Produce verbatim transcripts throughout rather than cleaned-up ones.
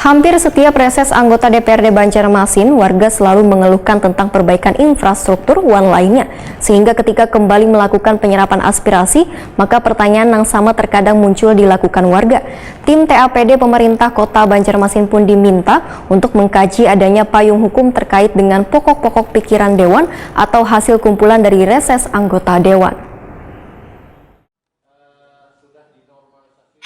Hampir setiap reses anggota D P R D Banjarmasin, warga selalu mengeluhkan tentang perbaikan infrastruktur wan lainnya, sehingga ketika kembali melakukan penyerapan aspirasi, maka pertanyaan yang sama terkadang muncul dilakukan warga. Tim T A P D pemerintah kota Banjarmasin pun diminta untuk mengkaji adanya payung hukum terkait dengan pokok-pokok pikiran dewan atau hasil kumpulan dari reses anggota dewan.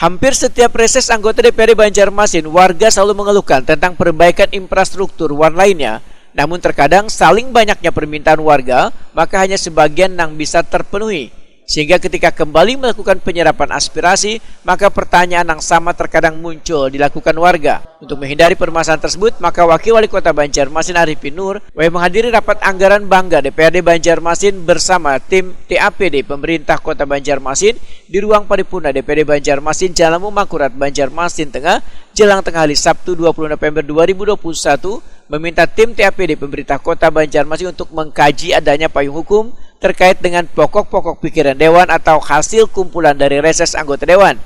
Hampir setiap reses anggota D P R D Banjarmasin, warga selalu mengeluhkan tentang perbaikan infrastruktur wan lainnya. Namun terkadang saling banyaknya permintaan warga, maka hanya sebagian yang bisa terpenuhi. Sehingga ketika kembali melakukan penyerapan aspirasi, maka pertanyaan yang sama terkadang muncul dilakukan warga. Untuk menghindari permasalahan tersebut, maka Wakil Wali Kota Banjarmasin Arifin Nur W menghadiri rapat anggaran bangga D P R D Banjarmasin bersama tim T A P D pemerintah Kota Banjarmasin di ruang paripurna D P R D Banjarmasin Jalan Mangkurat Banjarmasin Tengah, jelang tengah hari Sabtu dua puluh November dua ribu dua puluh satu, meminta tim T A P D pemerintah Kota Banjarmasin untuk mengkaji adanya payung hukum terkait dengan pokok-pokok pikiran dewan atau hasil kumpulan dari reses anggota dewan.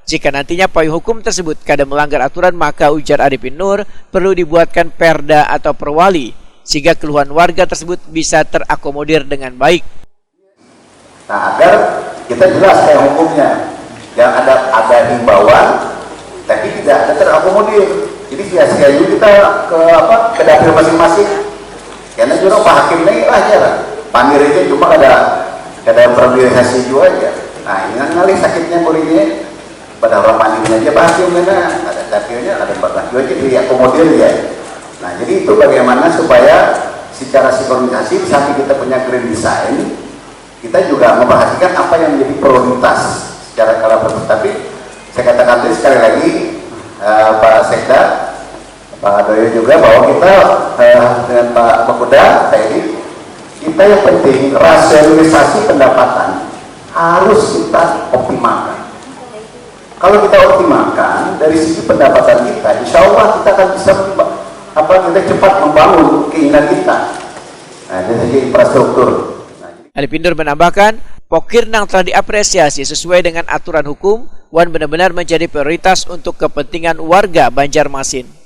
Jika nantinya payung hukum tersebut kada melanggar aturan, maka ujar Arifin Nur, perlu dibuatkan perda atau perwali, sehingga keluhan warga tersebut bisa terakomodir dengan baik. Nah, agar kita jelas payung hukumnya, jangan ada ada himbauan tapi tidak ada terakomodir. Jadi sia-sia juga kita ke apa ke dapil masing-masing. Karena juga Pak Hakim ini lah ya, pandir aja cuma ada ada priorisasi juga aja. Nah, ini kan ngalih sakitnya murinya. Pada orang pandirnya aja Pak Hakim mana ada dapilnya ada empat belas juga aja diakomodir ya. Nah, jadi itu bagaimana supaya secara sinkronisasi sampai kita punya grand design, kita juga memperhatikan apa yang menjadi prioritas secara kolaboratif. Tapi saya katakan tadi sekali lagi, eh, Pak Sekda, Pak Doyo juga, bahwa kita eh, dengan Pak Bakuda tadi, kita yang penting rasionalisasi pendapatan harus kita optimalkan. Kalau kita optimalkan dari sisi pendapatan kita, insya Allah kita akan bisa apa kita cepat membangun keinginan kita. Nah, dari segi infrastruktur. Arifin Nur menambahkan, pokir nang telah diapresiasi sesuai dengan aturan hukum wan benar-benar menjadi prioritas untuk kepentingan warga Banjarmasin.